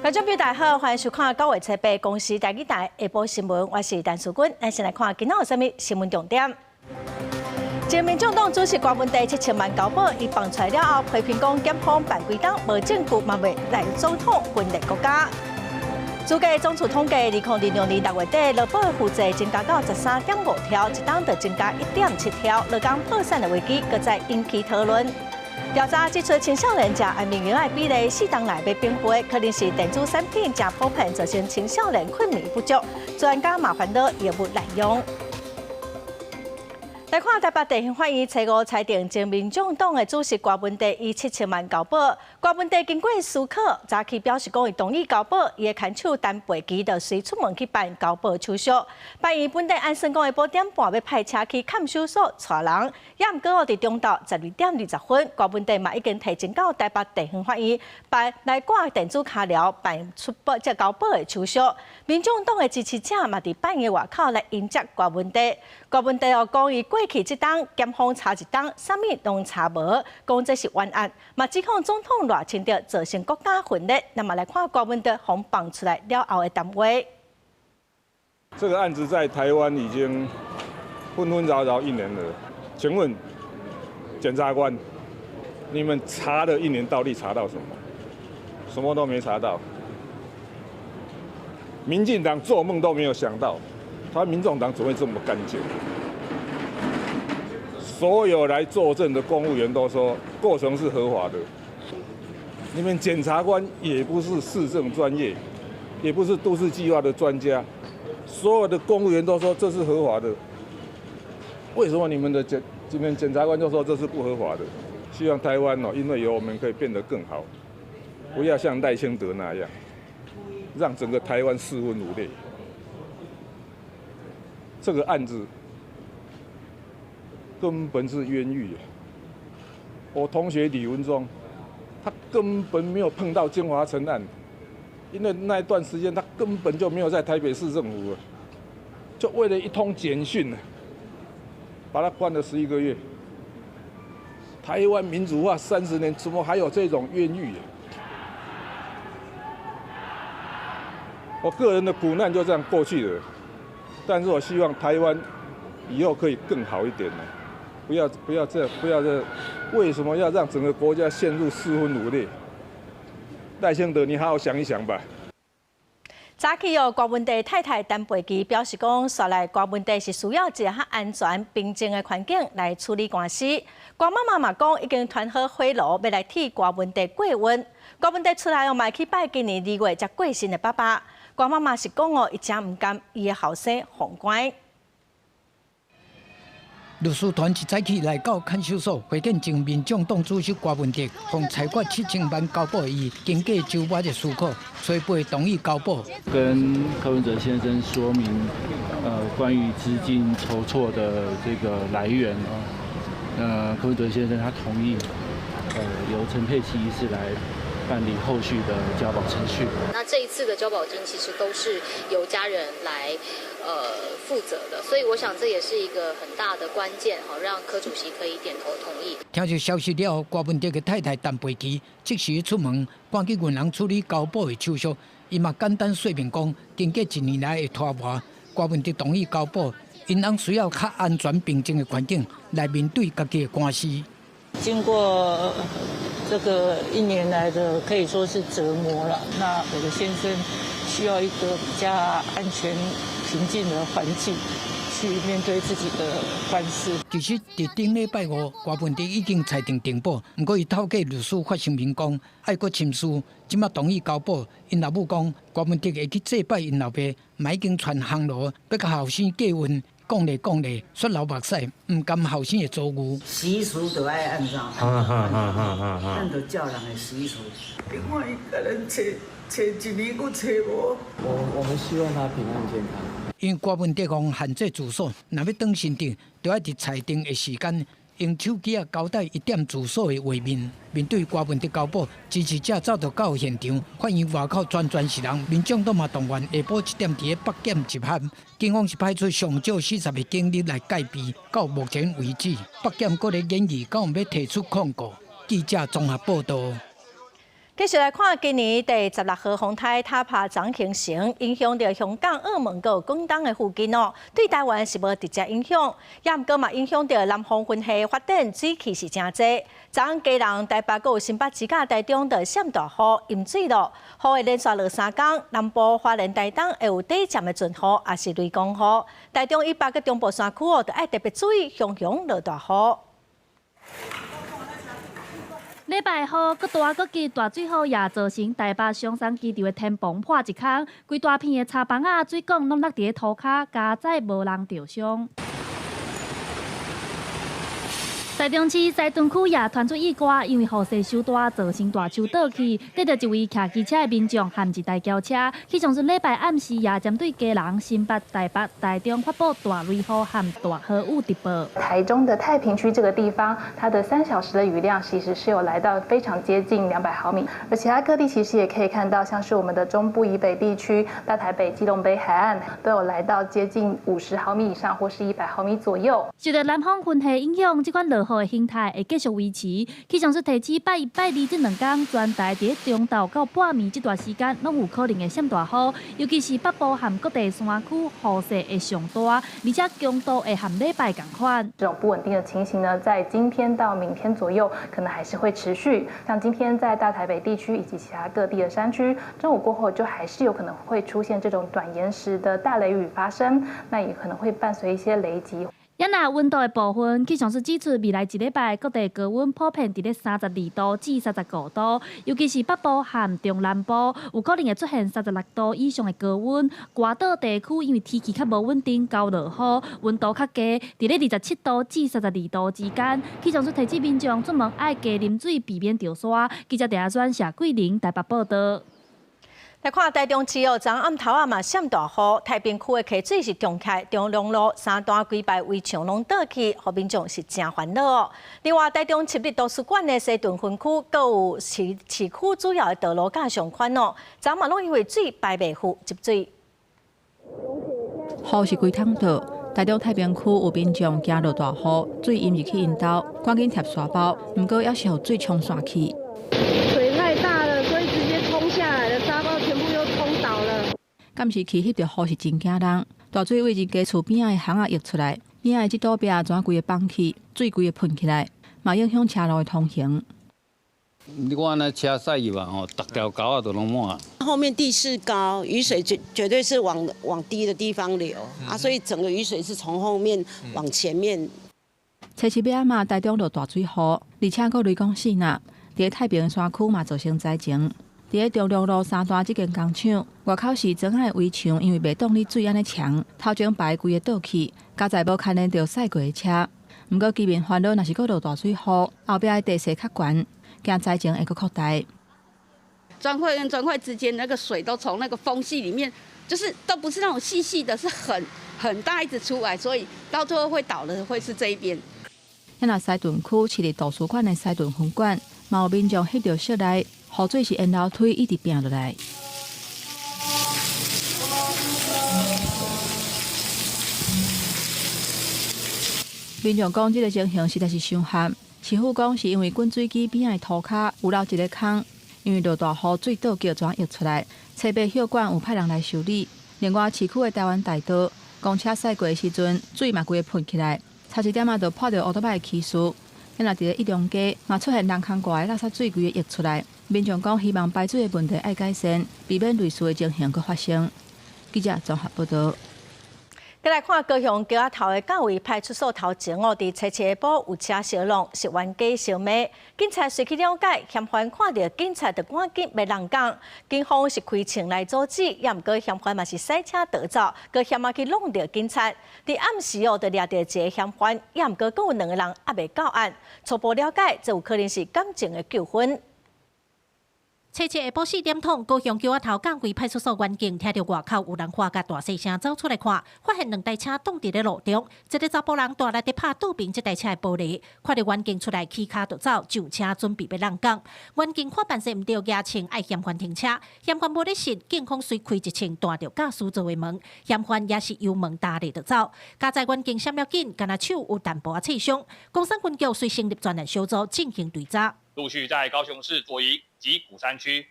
觀眾朋友大家好，歡迎收看九月初八公視台語台下晡新聞，我是陳淑君。咱先來看今仔有啥物新聞重點。前民眾黨主席郭文哲七千萬交保，伊放出來了後，批評講檢方辦規工無證據嘛袂賴總統分裂國家。主計總處統計，2026年6月底，勞保負債增加到13.5兆，一冬就增加1.7兆，勞工破產的危機閣再引起討論。調查指出，青少年食安眠藥的比例4冬內欲變倍，可能是電子產品誠普遍，造成青少年睏眠不足。專家嘛煩惱藥物濫用。來看台北地方法院初五裁定，前民眾黨的主席郭文哲以七千萬交保。郭文哲經過思考，早起表示講，伊同意交保，伊的牽手陳培基就隨出門去辦交保手續。法院本底按算講，下晡點半欲派車去看守所帶人，也毋過哦，佇中晝12點20分，郭文哲嘛已經提前到台北地方法院辦來掛電子跤鐐辦出保這交保的手續。民眾黨的支持者嘛佇法院外口來迎接郭文哲。郭文哲哦講，伊過去這冬檢方查一冬，啥物攏查無，講這是冤案，嘛指控總統賴清德造成國家分裂。那麼來看郭文哲予放出來了後的談話。這個案子在台灣已經紛紛擾擾一年了，請問檢察官，你們查了一年，到底查到什麼？什麼都沒查到。民進黨做夢都沒有想到，他民眾黨怎麼會這麼乾淨？所有來作證的公務員都說過程是合法的。你們檢察官也不是市政專業，也不是都市計劃的專家，所有的公務員都說這是合法的。為什麼你們檢察官就說這是不合法的？希望台灣哦，因為有我們可以變得更好，不要像賴清德那樣，讓整個台灣四分五裂。這個案子根本是冤獄。我同學李文忠，他根本沒有碰到京華城案，因為那一段時間他根本就沒有在台北市政府，就為了一通簡訊，把他關了11個月。台灣民主化30年，怎麼還有這種冤獄？我個人的苦難就這樣過去了，但是我希望台灣以後可以更好一點呢。不要不要這不要這，為什麼要讓整個國家陷入四分五裂？賴清德，你好好想一想吧。早起哦，郭文哲太太陳培基表示講，紲來郭文哲是需要一个較安全、平靜的環境來處理官司。郭媽媽嘛講，已經團好火爐，欲來替郭文哲過溫。郭文哲出來後，嘛去拜今年2月才過身的爸爸。郭媽媽是講哦，伊誠毋甘伊的後生予關。律師團一早起來到看守所會見前民眾黨主席郭文哲，予裁決七千萬交保伊，經過周密的思考，初步同意交保。跟柯文哲先生說明，關於資金籌措的這個來源啊，那柯文哲先生他同意，由陳佩琪醫師來辦理後續的交保程序。那這一次的交保金其實都是由家人來負責的，所以我想這也是一個很大的關鍵，好讓柯主席可以點頭同意。聽到消息了後，郭文哲的太太陳培基即時出門，趕去銀行處理交保的手續。伊嘛簡單說明講，經過一年來的拖磨，郭文哲同意交保，𪜶翁需要較安全平靜的環境來面對家己的官司。經過這個一年來的可以說是折磨了，那我的先生需要一個比較安全、平靜的環境去面對自己的官司。其實，佇頂禮拜五，郭文哲已經裁定定保，毋過伊透過律師發聲明講，愛閣深思，這馬同意交保。𪜶老母講，郭文哲會去祭拜𪜶老爸，嘛已經傳烘爐，欲共後生過問，講咧講咧，煞流目屎，毋甘後生的遭遇。習俗都愛按怎？咱就照人的習俗。另外一個人揣揣一年，閣揣無。我們希望他平安健康。因為郭文哲予限制住所，若欲轉新竹，就愛佇裁定的時間，用手機仔交代伊踮住所的畫面。面對郭文哲交保，支持者走著到現場，發現外口全全是人，民眾黨嘛動員下晡7點佇咧北檢集合。警方是派出上少40個警力來戒備。到目前為止，北檢閣咧研議，敢有欲提出抗告。記者綜合報道。繼續來看今年第16號風颱塔帕昨形成，影響著香港、澳門佮廣東的附近哦，對台灣是無直接影響，也毋過嘛影響著南方雲系發展，水汽是誠濟。昨昏基隆、台北閣有新北市佮台中就閃大雨、淹水囉，雨會連續落3工。南部花蓮、台東會有短暫的陣雨，抑是雷公雨。台中以北佮中部山區哦，就愛特別注意，常常落大雨。禮拜雨閣大閣急，大水雨也造成台北松山機場的天棚破一空，規大片的柴房仔、水管攏落佇咧塗跤，佳哉無人著傷。台中市西屯區也傳出意外，因為雨勢傷大，造成大樹倒去，硩著一位騎機車的民眾和一台轎車。氣象署禮拜暗時也針對基隆、新北、台北、台中發布大雷雨和大豪雨特報。台中的太平區這個地方，它的3小時的雨量其實是有來到非常接近200毫米，而其他各地其實也可以看到，像是我們的中部以北地區、大台北、基隆北海岸都有來到接近50毫米以上或是100毫米左右。受著南方雲系影響，這款落雨的形態會繼續維持。氣象署提醒拜一、拜二這兩天，全台佇中晝到半暝這段時間，攏有可能會閃大雨，尤其是北部和各地山區雨勢會上大，而且強度會和禮拜仝款。這種不穩定的情形呢，在今天到明天左右，可能還是會持續。像今天在大台北地區以及其他各地的山區，中午過後就還是有可能會出現這種短延時的大雷雨發生，那也可能會伴隨一些雷擊。也若溫度的部分，氣象署指出，未來一禮拜各地高溫普遍佇咧32度至35度，尤其是北部和中南部，有可能會出現36度以上的高溫。外島地區因為天氣較無穩定，較落雨，溫度較低，佇咧27度至32度之間。氣象署提醒民眾出門愛加啉水，避免著沙。記者鄭阿選、謝桂玲台北報道。來看台中市哦，昨暗頭仔嘛閃大雨，太平區的溪水是漲起來，中龍路三段規排圍牆攏倒去，予民眾是誠煩惱哦。另外，台中市立圖書館的西屯分區，閣有市市區主要的道路佮上寬哦，昨嘛攏因為水排袂赴積水。雨是規桶倒，台中太平區有民眾驚落大雨，水淹入去𪜶兜，趕緊疊沙包，毋過猶是予水沖散去。水太大了，所以直接沖下來了，沙包全部又沖倒了。敢是去翕著雨是真驚人，大水對人家厝邊仔的巷仔溢出來，邊仔的這堵壁怎規个崩去，水規个噴起來，嘛影響車路的通行。你看那車駛入啊，吼，逐條溝仔都攏滿。後面地勢高，雨水絕對是往低的地方流啊，所以整個雨水是從後面往前面。初七欲暗嘛，台中落大水雨，而且閣雷公四若，佇太平山區嘛造成災情。佇咧中壢路三段這間工廠外口是磚仔的圍牆，因為袂擋你水按呢沖，頭前排規个倒去，佳哉無牽連著駛過的車。毋過居民煩惱，若是閣落大水雨，後壁的地勢較懸，驚災情會閣擴大。磚塊跟磚塊之間那個水都從那個縫隙裡面，就是都不是那種細細的，是很大一直出來，所以到最後會倒的會是這一邊。若西屯區市立圖書館的西屯分館，嘛有民眾翕著室內雨水是沿樓梯一直拚落來。民眾講，這個情形實在是傷譀。市府講是因為滾水機邊仔的塗跤有留一個空，因為落大雨水倒叫怎溢出來，初八血管有派人來修理。另外，市區的台灣大道公車駛過的時陣，水嘛規个噴起來，差一點仔就破著烏托邦的起司。若佇咧一中街嘛出現人空蓋的垃圾水規个溢出來，民眾講希望排水的問題愛改善，避免類似的情形閣發生。記者綜合報導。閣來看高雄橋仔頭的甲位派出所頭前哦，佇初七下晡有車相挵，是冤家相罵。警察隨去了解，嫌犯看著警察就趕緊欲挵工，警方是開槍來阻止，也毋過嫌犯嘛是駛車逃走，閣嫌仔去挵著警察。佇暗時哦，就掠著一个嫌犯，也毋過閣有兩个人猶未到案。初步了解，這有可能是感情的糾紛。初七下晡4點鐘，高雄橋仔頭甲位派出所員警聽著外口有人喊甲大細聲，走出來看，發現兩台車擋佇咧路中，一个查埔人大力佇拍倒爿這台車的玻璃，看著員警出來起跤就走，上車準備欲挵工。員警看辦勢毋對，舉槍愛嫌犯停車，嫌犯無咧信，警方隨開一槍彈著駕駛座的門，嫌犯也是油門踏力就走。佳哉員警閃了緊，敢若手有淡薄仔挫傷。工商分局隨成立專案小組進行追查，陸續在高雄市左營、及鼓山區，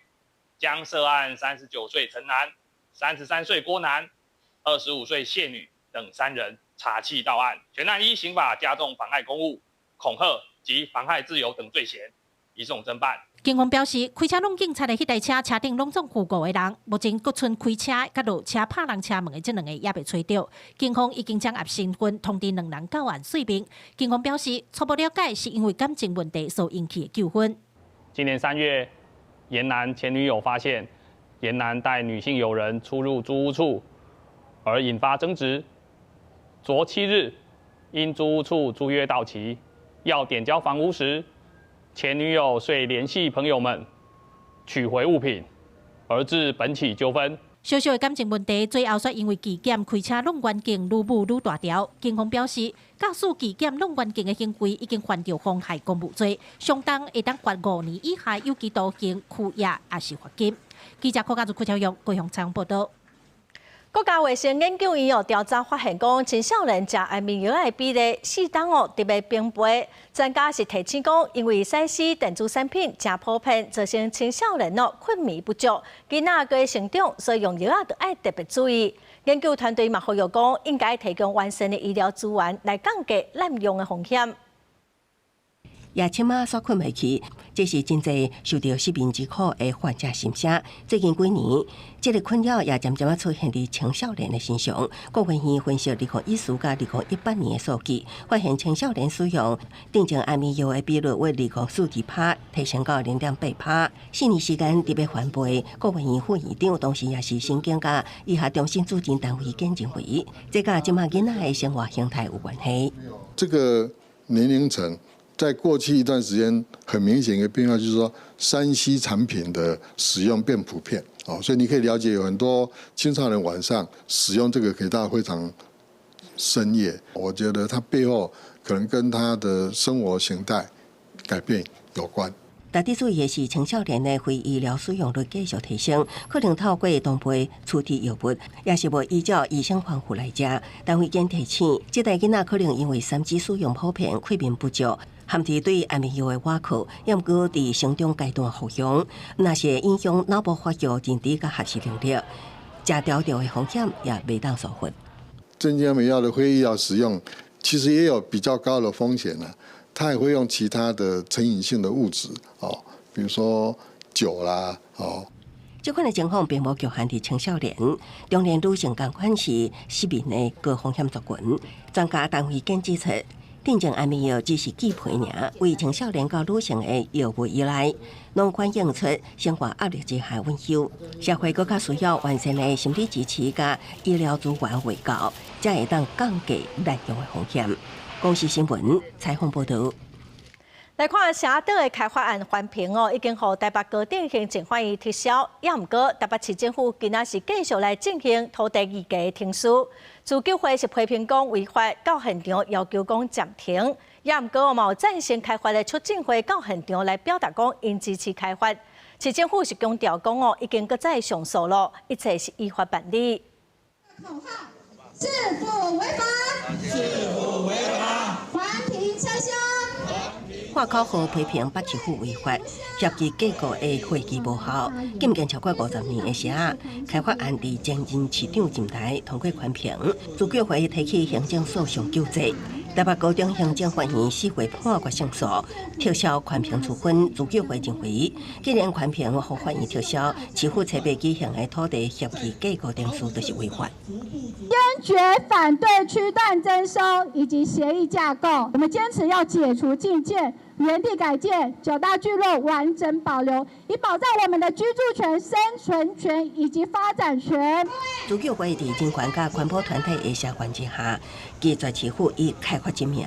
將涉案39歲陳男、33歲郭男、25歲謝女等三人查緝到案，全案依刑法加重妨礙公務、恐嚇及妨害自由等罪嫌，移送偵辦。警方表示，開車挵警察的彼台車，車頂攏總有五個人，目前閣賰開車佮落車拍人車門的這兩个猶未揣著。警方已經掌握身份，通知兩人到案說明。警方表示，初步了解是因為感情問題所引起的糾紛。今年3月，嚴男前女友發現嚴男帶女性友人出入租屋處，而引發爭執。昨7日，因租屋處租約到期，要點交房屋時，前女友遂聯繫朋友們取回物品，而致本起糾紛。小小的感情問題，最後卻因為紀檢開車挵員警愈舞愈大條。警方表示，駕駛紀檢挵員警的行為已經犯著妨害公務罪，相當會當罰5年以下有期徒刑、拘役抑是罰金。記者柯家祖、柯超勇高雄採訪報導。國家衛生研究院哦調查發現，講青少年食安眠藥的比例四冬哦特別平倍。專家是提醒講，因為3C 電子產品誠普遍，造成青少年哦睏眠不足，囡仔閣成長，所以用藥仔著愛特別注意。研究團隊嘛呼籲講，應該提供完善的醫療資源來降低濫用的風險。夜深仔煞睏袂去，這是真濟受著失眠之苦的患者心聲。最近幾年，這個困擾也漸漸仔出現佇青少年的身上。國衛院分析2014佮2018年的數據，發現青少年使用鎮靜安眠藥的比率為2.42%提升到0.8%。4年時間特別翻倍。國衛院副院長，同時也是神經佮醫學中心主任陳揮堅認為，這佮這馬囡仔的生活形態有關係。這個年齡層。在過去一段時間，很明顯一個變化就是說，3C 產品的使用變普遍，哦，所以你可以了解有很多青少年晚上使用這個可以到非常深夜。我覺得他背後可能跟他的生活形態改變有關。特別注意的是，青少年的非醫療使用率繼續提升，可能透過同輩處置藥物，抑是無依照醫生吩咐來食。陳揮堅提醒，這代囡仔可能因為3C 使用普遍，睏眠不足，含佇對安眠藥的倚靠，猶毋過佇成長階段服用，若是會影響腦部發育、認知佮學習能力，食著著的風險也袂當疏忽。鎮靜安眠藥的非醫療使用，其實也有比較高的風險啊。他也會用其他的成癮性的物質，哦，比如說酒啦，哦。這款的情況並無局限佇青少年，中年女性仝款是失眠的高風險族群。專家陳揮堅指出，鎮靜安眠藥只是劑皮爾，為青少年到女性的藥物依賴，攏反映出生活壓力之下隱憂。社會閣較需要完善的心理支持佮醫療資源衛教，才會當降低濫用的風險。公視新聞採訪報導。來看社仔島的開發案環評哦，已經予台北高等行政法院撤銷。也毋過台北市政府今仔是繼續來進行土地議價的程序。自救會是批評講違法，到現場要求講暫停。也毋過嘛有贊成開發的促進會到現場來表達講𪜶支持開發。市政府是強調講哦，已經閣再上訴咯，一切是依法辦理。市府違法？市府違法？環評撤銷。喊口號批評北市府違法，協議架構的會期無效，禁建超過50年的社仔，開發案佇前任市長任內通過環評，自救會提起行政訴訟救濟。台北高等行政法院4月判決勝訴，撤銷環評處分。自救會認為，既然環評予法院撤銷，市府初八舉行的土地協議架構程序就是違法。堅決反對區段徵收以及協議架構，我們堅持要解除禁建、原地改建、九大聚落完整保留，以保障我們的居住權、生存權以及發展權。自救會佇人權佮環保團體的聲援之下，拒絕市府以開發之名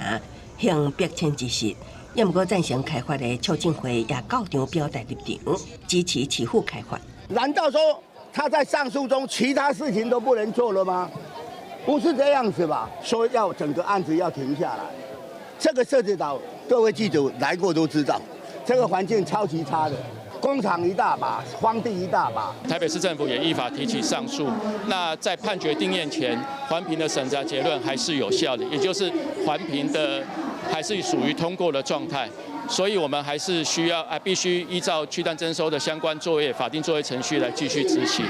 行逼遷之實。也毋過贊成開發的促進會也到場表態立場，支持市府開發。難道說他在上訴中其他事情都不能做了嗎？不是這樣子吧？說要整個案子要停下來，這個社子島，各位記者來過都知道，這個環境超級差的，工廠一大把，荒地一大把。台北市政府也依法提起上訴，那在判決定讞前，環評的審查結論還是有效的，也就是環評的還是屬於通過的狀態。所以我們還是需要啊，必須依照區段徵收的相關作業法定作業程序來繼續執行。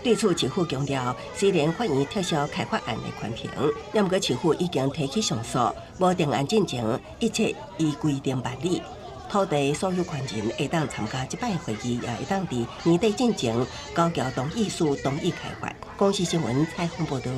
對此，市府強調，雖然法院撤銷開發案的環評，毋過市府已經提起上訴，無定案進前，一切依規定辦理。土地所有權人會當參加這擺會議，也會當佇年底進前交繳同意書，同意開發。公視新聞採訪報導。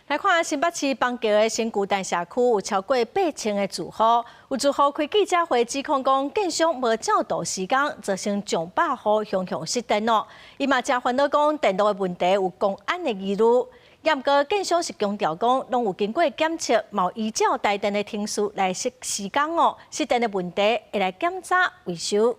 來看新北市板橋的新巨蛋社區有超過8000个住戶，有住戶開記者會指控講，建商無照圖施工，造成上百戶雄雄失電哦。伊嘛誠煩惱講電路的問題有工安的疑慮。毋過建商是強調講，攏有經過檢測，嘛依照台電的程序來施施工哦，失電的問題會來檢查維修。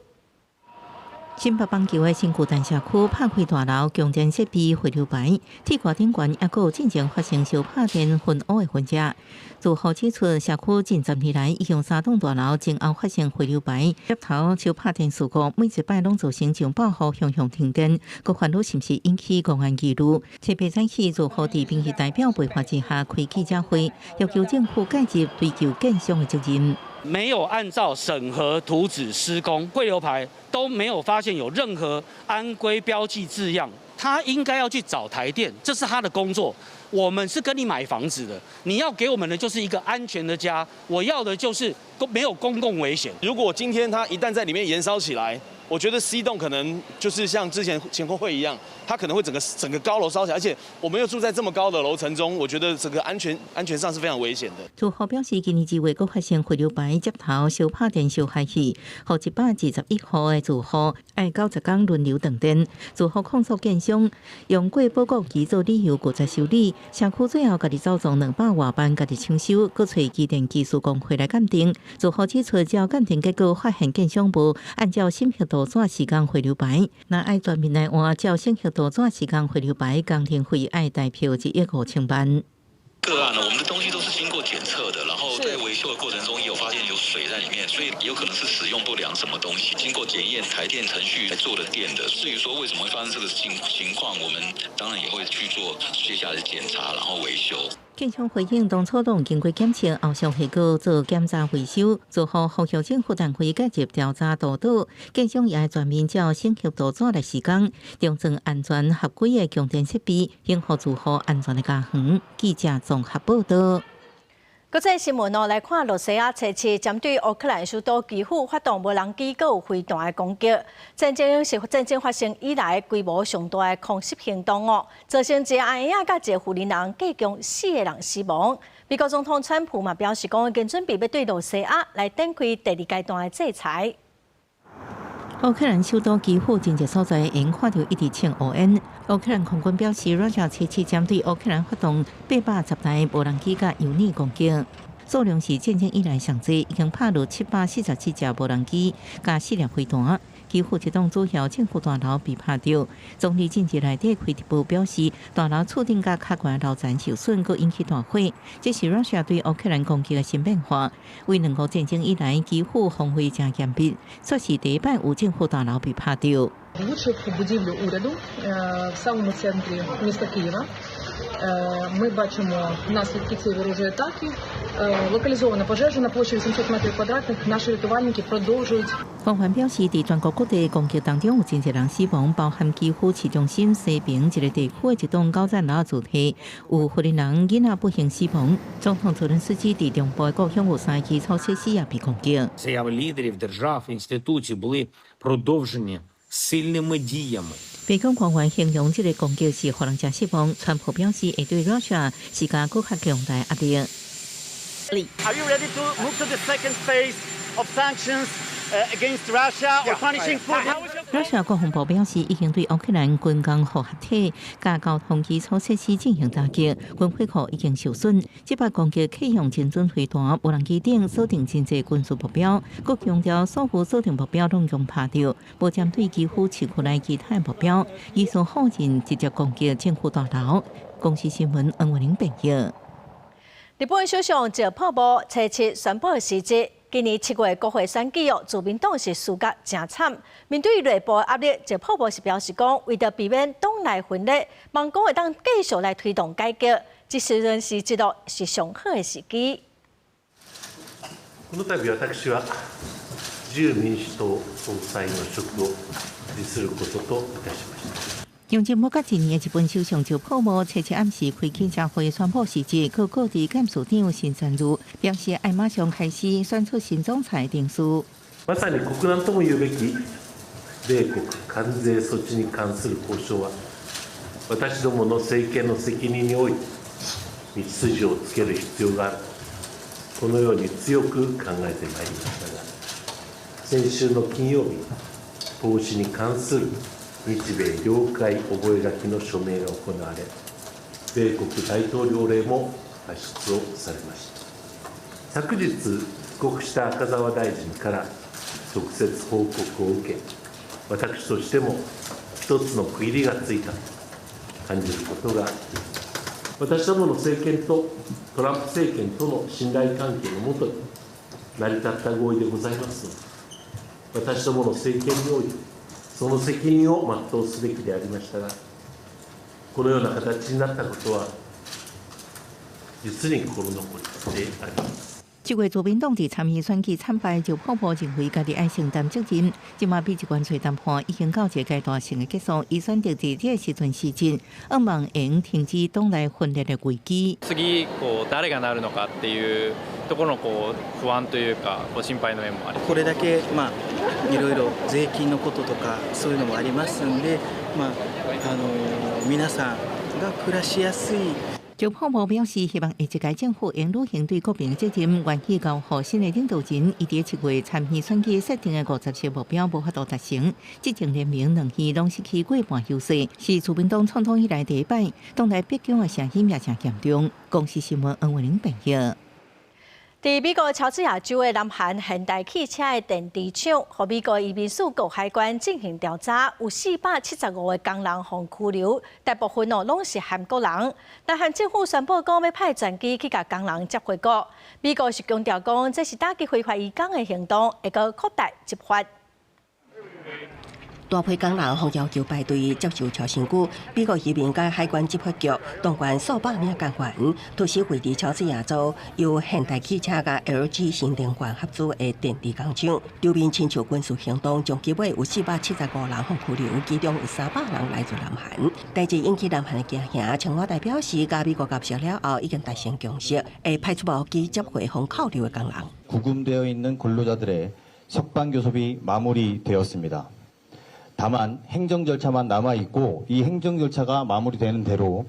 新北板橋的新巨蛋社區拍開大樓供電設備匯流排，鐵櫃頂懸猶閣有進前發生燒拍電熏烏的痕跡。住戶指出，社區近10年來已經三棟大樓前後發生匯流排接頭燒拍電事故，每一擺攏造成上百戶雄雄停電，閣煩惱是毋是引起工安疑慮。初八早起，住戶佇民意代表陪伴之下開記者會，要求政府介入追究建商的責任。沒有按照審核圖紙施工，匯流排都沒有發現有任何安規標記字樣，他應該要去找台電，這是他的工作。我們是跟你買房子的，你要給我們的就是一個安全的家，我要的就是沒有公共危險。如果今天它一旦在裡面延燒起來，我覺得 C 棟可能就是像之前前後會一樣，它可能會整個整個高樓燒起來，而且我們又住在這麼高的樓層中，我覺得這個安全上是非常危險的。住戶表示，今年2月閣發生匯流排接頭燒拍電燒害去，予121戶的住戶愛90天輪流斷電。住戶控訴建商用過保固期做理由拒絕修理，社區最後家己走總200外萬家己搶修，閣揣機電技師公會來鑑定。住戶指出，只要鑑定結果發現建商無按照審核圖紙施工匯流排，若愛全面來換照審核圖紙施工匯流排，工程費愛台票1億5千萬。個案呢，我們的東西都是經過檢測的，然後在維修的過程中也有發現有水在裡面，所以有可能是使用不良什麼東西，經過檢驗台電程序來做的電的。至於說為什麼會發生這個情況，我們當然也會去做接下來的檢查，然後維修。建商回應，當初攏經過檢測，後續會閣做檢查維修，做好呼籲政府單位介入調查督導，建商也愛全面照審核圖紙來施工，重裝安全合規的供電設備，應予住戶安全的家園。記者綜合報道。國際新聞哦，來看羅西亞初七針對烏克蘭首都基輔發動無人機閣有飛彈的攻擊，戰爭是戰爭發生以來規模上大的空襲行動哦，造成一個阿嬰仔佮一個婦人人，計共四個人死亡。美國總統川普嘛表示講，已經準備欲對羅西亞來展開第二階段的制裁。烏克蘭首都基輔真濟所在會看著一直衝烏煙。烏克蘭空軍表示，羅西亞初七針對烏克蘭發動810台無人機佮油彈攻擊，數量是戰爭以來上濟，已經拍落747隻無人機佮四粒飛彈。基輔一棟主要政府大樓被拍著，總理近日內底開直播表示，大樓厝頂佮較懸樓層受損，閣引起大火。這是羅西亞對烏克蘭攻擊的新變化。為兩國戰爭以來，基輔防衛誠嚴密，煞是第一擺有政府大樓被拍著。 Влучив у будівлю уряду в самому центрі міста Києва. Ми бачимо наслідки цієї ворожої атаки. Локалізована пожежа на площі 800 метрів квадратних. Наші рятувальники продовжують. 官員表示，佇全國各地攻擊當中有真濟人死亡，包含基輔市中心西邊一個地區的一棟90樓住宅，有婦人人囡仔不幸死亡。總統澤倫斯基佇中部的故鄉有三個基礎設施也被攻擊。 Заяви лідерів держав, інституцій були продовжені сильними діями. 白宮官員形容這個攻擊是予人誠失望。川普表示會對 Russia 施加閣較強大壓力。 Are you ready to move to the second phase of sanctions against Russia or punishing Putin? Russia 國防部表示，已經對烏克蘭軍工複合體佮交通基礎設施進行打擊，軍火庫已經受損。這擺攻擊啟用精準飛彈、無人機等鎖定真濟軍事目標，閣強調所有鎖定目標攏共拍著，無針對基輔市區內其他目標，疑似否認直接攻擊政府大樓。公視新聞恩文玲編譯。日本首相石破茂初七宣布辭職。今年7月國會選舉哦，自民黨是輸甲誠慘。面對內部壓力，石破茂是表示講，為著避免黨內分裂，望講會當繼續來推動改革。這時陣是這個是上好的時機。この度私は自由民主党総裁の職を辞することといたしました。上任無到一年的日本首相石破茂，七七暗時開記者會宣布辭職，閣告知監事長新山裕，表示愛馬上開始選出新總裁程序。まさに國難ともいうべき米國関税措置に関する交渉は、私どもの政権の責任において道筋をつける必要がある、このように強く考えてまいりましたが、先週の金曜日、投資に関する日米了解覚書の署名が行われ、米国大統領令も発出をされました。昨日帰國した赤澤大臣から直接報告を受け、私としても一つの區切りがついたと感じることができます。私どもの政権とトランプ政権との信頼関係のもとに成り立った合意でございますので、私どもの政権においてその責任を全うすべきでありましたが、このような形になったことは実に心残りであります。這月自民黨佇參議院選舉慘敗，石破茂認為家己愛承擔責任。這馬比一關稅談判已經到一個階段性的結束，伊選擇佇這個時陣辭職，向望會用停止黨內分裂的危機。次こう誰がなるのかっていうところのこう不安というか、こう心配の面もあり。これだけまあいろいろ税金のこととかそういうのもありますんで、まあ皆さんが暮らしやすい。石破茂表示，希望下一屆政府應履行對國民責任，願意交予新的領導人。伊佇7月參議選舉設定的50席目標無法度達成，執政聯盟2院攏失去過半優勢，是自民黨創黨以來第一擺，黨內逼宮的聲音也誠嚴重。公視新聞黃慧玲編譯。佇美國喬治亞州的南韓現代汽車的電池廠，予美國移民署各海關進行調查，有475個工人予拘留，大部分哦攏是韓國人。南韓政府宣布講欲派專機去共工人接回國。美國是強調講，這是打擊非法移工的行動，會閣擴大執法。大批工人予要求排隊接受查身軀，美國移民佮海關執法局動員數百名工員，突襲位佇喬治亞州由現代汽車佮 LG 新能源合資的電池工廠，場面親像軍事行動，終結尾有475人予拘留，其中有300人來自南韓。代誌引起南韓的驚嚇，青瓦台表示，佮美國交涉了後，已經達成共識，會派出無機接回予扣留的工人。 구금되어있는근로자들의석방교섭이마무리되었습니다. 다만 행정 절차만 남아 있고 이 행정 절차가 마무리되는 대로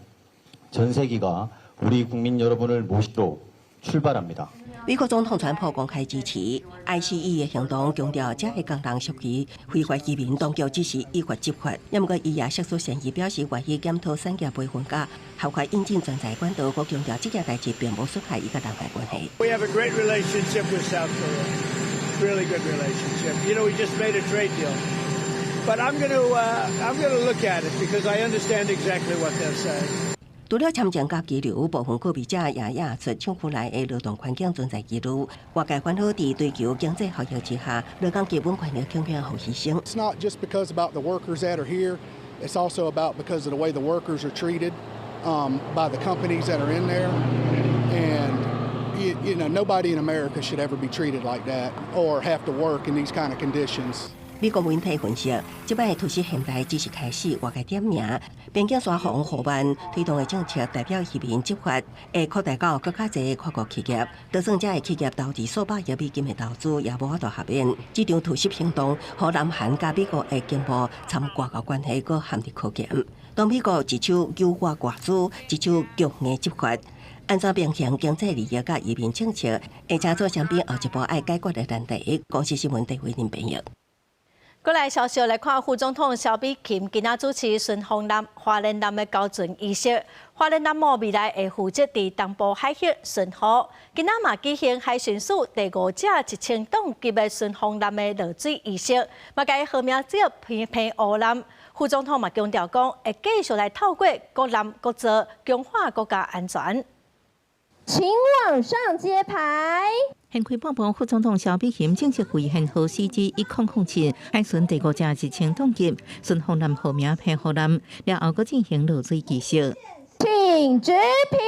전세기가 우리 국민 여러분을 모시러 출발합니다. 美國總統川普公開支持 ICE 的行動，強調這个工人屬於非法移民，當局只是依法執法。毋過伊也釋出善意，表示願意檢討產業培訓佮合法引進專才管道，閣強調這件代誌並無損害伊佮南韓關係。 We have a great relationship with South Korea, really good relationship. We just made a trade deal. But I'm going to look at it because I understand exactly what they're saying. 除了簽證佮羈留，部分告別者也指出廠區內的勞動環境存在疑慮。外界煩惱佇追求經濟效益之下，勞工基本權益強強予犧牲。 It's not just because about the workers that are here. It's also about because of the way the workers are treated by the companies that are in there. And nobody in America should ever be treated like that or have to work in these kind of conditions. 美國媒體分析，這擺突襲現代只是開始，外界點名邊境山防護萬推動的政策，代表移民執法會擴大到閣較濟跨國企業，就算這个企業投資數百億美金的投資，也無法度豁免。這場突襲行動，予南韓佮美國的經貿參外交關係閣陷入考驗。當美國一手誘惑外資，一手強硬執法，按怎平衡經濟利益佮移民政策，會成做雙邊後一步愛解決的難題。公視新聞鄭慧玲編譯。過來消息來看，副總統蕭美琴今仔主持順風艦花蓮艦的交船儀式。花蓮艦母未來會負責佇東部海域巡航。今仔嘛舉行海巡署第五隻1000噸級的順風艦的落水儀式，嘛共伊號名做澎湖艦。副總統嘛強調講，會繼續來透過國艦國造強化國家安全。請往上揭牌。現開半晡，副總統蕭美琴正式為編號 CG 1007海巡第五隻1000噸級順風艦號名澎湖艦，了後閣進行落水儀式。請舉平。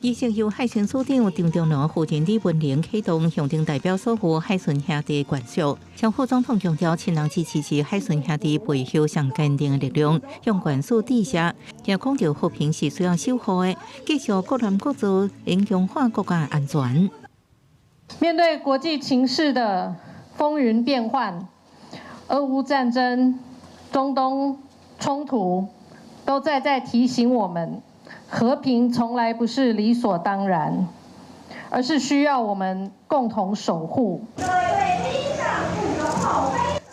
儀式由海巡署長張長龍、夫人李文玲啟動，象徵代表所有海巡兄弟眷屬。川普總統強調，親人支持是海巡兄弟背後上堅定的力量，向眷屬致謝。也講到和平是需要守護的，繼續國南國造，應強化國家安全。面對國際情勢的風雲變幻，俄烏戰爭、中東衝突，都在在提醒我們。和平從來不是理所當然，而是需要我們共同守護。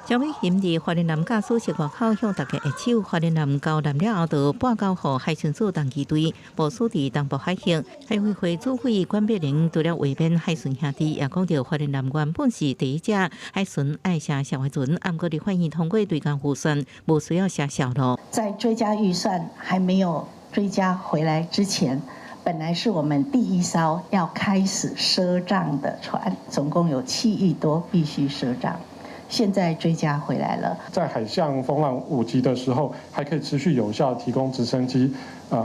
蕭美琴佇花蓮艦駕駛室外口向大家握手，花蓮艦交艦了後，就撥交予海巡署東機隊部署佇東部海域。海委會主委管碧玲除了慰勉海巡兄弟，也講到花蓮艦原本是第一隻海巡愛寫數的船，毋過立法院通過追加預算，無需要寫數囉。在追加預算還沒有追加回來之前，本來是我們第一艘要開始賒賬的船，總共有7億多必須賒賬。現在追加回來了。在海象風浪5級的時候，還可以持續有效提供直升機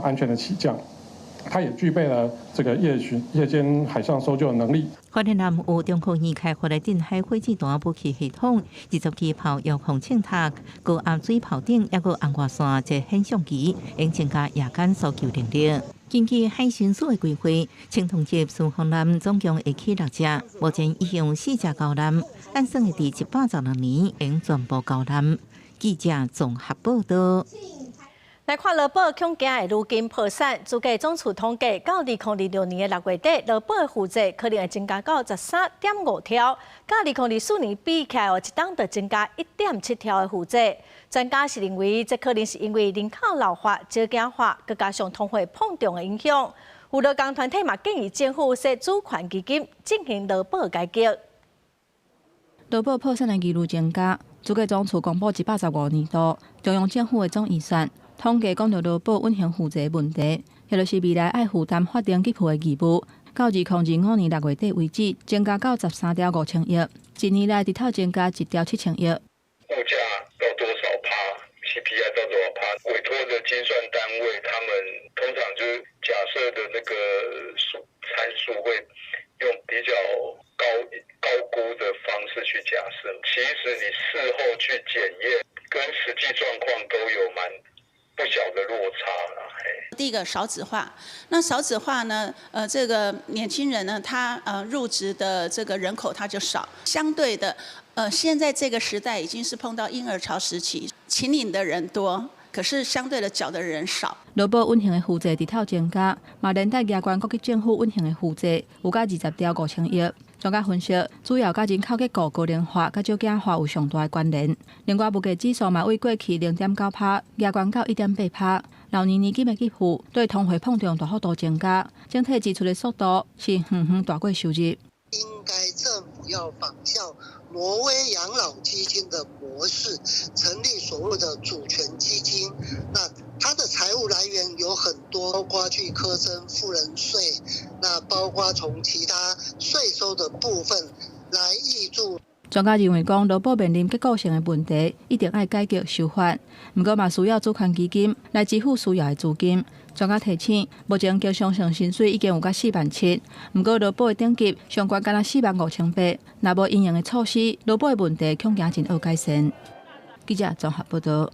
安全的起降。它也具備了這個夜巡、夜間海上搜救的能力。花蓮艦有中科院開發的近海火箭彈武器系統、20支炮遙控秤塔、高壓水炮頂，抑閣紅外線這顯像機，應增加夜間搜救能力。根據海巡署的規劃，青銅級巡防艦總共會起六隻，目前已經有四隻交艦，按算會佇116年會全部交艦。記者綜合報道。來看勞保恐驚會愈近破產，主計總處統計，到2026年的6月底，勞保的負債可能會增加到13.5兆，佮2024年比起來哦，一冬就增加1.7兆的負債。專家是認為，這可能是因為人口老化、少子化，閣加上通貨膨脹的影響。有勞工團體嘛建議政府設主權基金進行勞保改革。勞保破產的疑慮增加，主計總處公布115年度中央政府的總預算。統計講到勞保隱形負債問題，也就是未來愛負擔法定給付的義務，到2025年6月底為止，增加到13兆5千億，一年來直頭增加1兆7千億。物價到多少趴？CPI 到多少趴？委託的精算單位，他們通常就是假設的那個數參數會用比較高估的方式去假設，其實你事後去檢驗，跟實際狀況都有蠻不小的落差啦。第一個少子化，那少子化呢？這個年輕人呢，他入職的這個人口他就少，相對的，現在這個時代已經是碰到嬰兒潮時期，請領的人多，可是相對的繳的人少。勞保隱形的負債直頭增加，嘛連帶加懸各級政府隱形的負債有甲20兆5千億。專家分析，主要佮人口結構高齡化、佮少子化有上大的關聯。另外，物價指數嘛為過去0.9趴，加懸到1.8趴。老年年金的給付對通貨膨脹大幅度增加，整體支出的速度是遠遠大過收入。應該政府要仿效挪威養老基金的模式，成立所謂的主權基金。那它的財務來源有很多，包括去課徵富人稅，那包括從其他稅收的部分來挹注。專家認為講，勞保面臨結構性的問題，一定愛改革修法。毋過嘛，需要主權基金來支付需要的資金。專家提醒，目前經常性薪水已經有甲4萬7，毋過勞保的等級上懸干焦4萬5千8。若無因應的措施，勞保的問題恐驚真惡改善。記者綜合報道。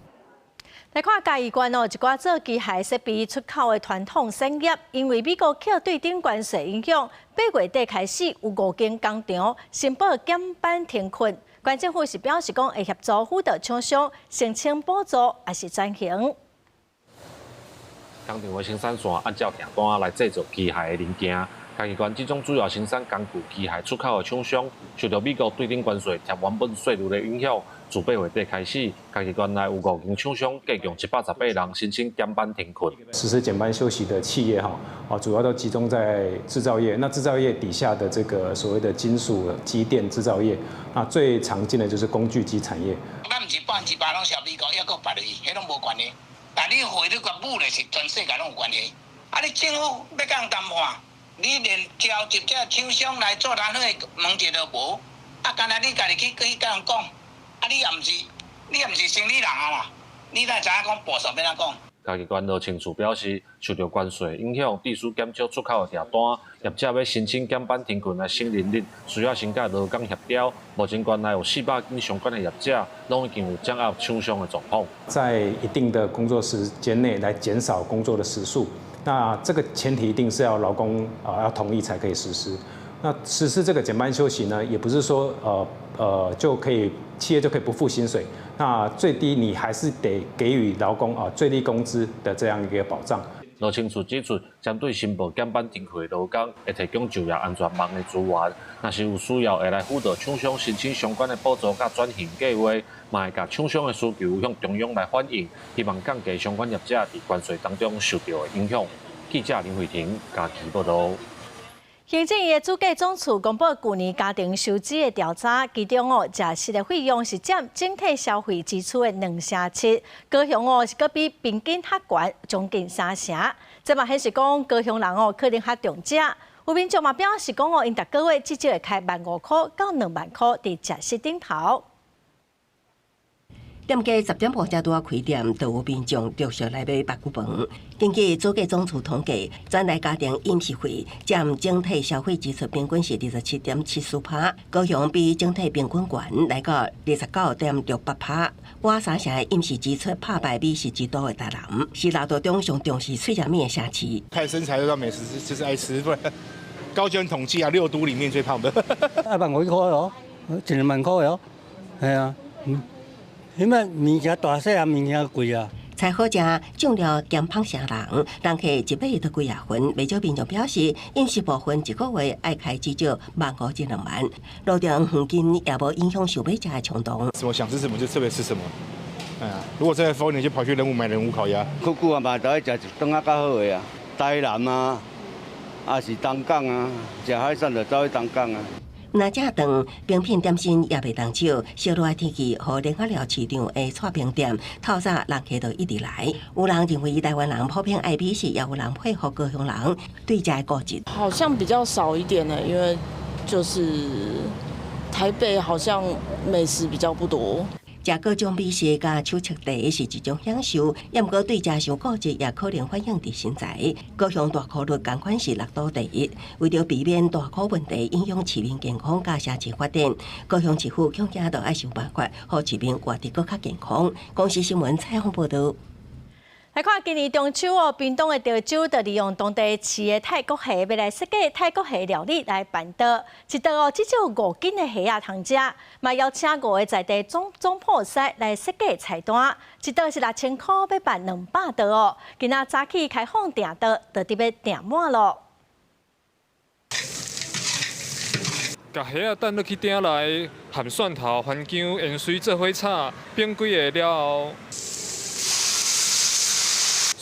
來看嘉義縣哦，一寡做機械設備出口的傳統產業，因為美國扣對等關稅影響，8月底開始有五間工廠申報減班停困。縣政府是表示講會協助輔導廠商申請補助，抑是轉型。工廠的生產線按照訂單來製造機械的零件。嘉義縣這種主要生產工具機械出口的廠商，受到美國對等關稅貼原本稅率的影響，自8月底開始，嘉義縣內有五間廠商，共共118人申請減班停困。實施減班休息的企業，哈，哦，主要都集中在製造業。那製造業底下的這個所謂的金屬機電製造業，那最常見的就是工具機產業。咱毋是8%攏銷美國，抑閣別個，彼攏無關係。但你匯率佮武力是全世界攏有關係。啊，你政府欲佮人談判？你連召集這廠商來座談會問一都無，啊，干焦你家己去佮人講，啊，你也毋是，你也毋是生理人啊啦，你哪會知影講部署欲按怎講？嘉义县罗清处表示，受著关税影响，致使减少出口的订单，业者欲申请减班停困来省人力，需要先佮劳工协调。目前县内有400间相关的业者，拢已经有掌握厂商的状况。在一定的工作时间内来减少工作的时数，那这个前提一定是要劳工啊要同意才可以实施。那实施这个减班休息呢，也不是说就可以企业就可以不付薪水。那最低你还是得给予劳工啊最低工资的这样一个保障。罗清楚指出，针对申报减班停课的劳工，会提供就业安全网的资源。若是有需要，会来辅导厂商申请相关的补助佮转型计划，嘛会共厂商的需求向中央来反映，希望降低相关业者伫关税当中受著的影响。记者林慧婷嘉义报道。行政院的主计总处公布旧年家庭收支的调查，其中哦，食食的费用是占整体消费支出的2.7成，高雄哦是阁比平均较悬，将近3成。这嘛显示讲高雄人哦可能较重食。有民众嘛表示讲哦，𪜶逐个月至少会开15,000箍到20,000箍伫食食顶头。店家10点半才拄仔开店，就有民众陆续来买百骨饭。根据主计总处统计，全台家庭饮食费占整体消费支出平均是27.74%，高雄比整体平均悬来到29.68%。倚三成的饮食支出拍败美食之都的台南，是六都中上重视喙食物的城市。看身材就知道美食就是爱吃，不然高雄统计啊，六都裡面最胖的。一萬五塊哦，一兩萬塊哦，係啊，嗯。因為物件大細啊，物件貴啊。菜好食，種了減胖成人，人客一買就幾仔份。袂少民眾表示，飲食部分一個月愛開至少15,000至20,000。路中遠近也無影響想欲食的衝動。什麼想吃什麼就特別吃什麼。哎呀，如果真的瘋，你就跑去仁武買仁武烤鴨。久久啊嘛，就愛食一頓仔較好的啊，台南啊，抑是東港啊，食海產就走去東港啊。若食頓冰品點心也袂當少，燒熱的天氣，予連仔寮市場的剉冰店透早人客就一直來。有人認為台灣人普遍愛美食，也有人佩服高雄人對食的固執。好像比較少一點呢，因為就是台北好像美食比較不多。食各種美食佮手搵茶是一種享受，也毋過對食傷固執也可能反映佇身材。高雄大箍率仝款是六都第一，為著避免大箍問題影響市民健康佮城市發展，高雄市府恐驚著愛想辦法，予市民活得閣較健康。公視新聞採訪報導。來看今年中秋哦，屏東的潮州就利用當地飼的泰國蝦，欲來設計泰國蝦料理來辦桌。一桌哦，至少5斤的蝦仔通食，嘛邀請五个在地總鋪師來設計菜單。一桌是6000箍，欲辦200桌哦。今仔早起開放訂桌，就佇欲訂滿咯。共蝦仔擲落去鼎內，含蒜頭、番薑、芫荽做伙炒，煸幾下了後。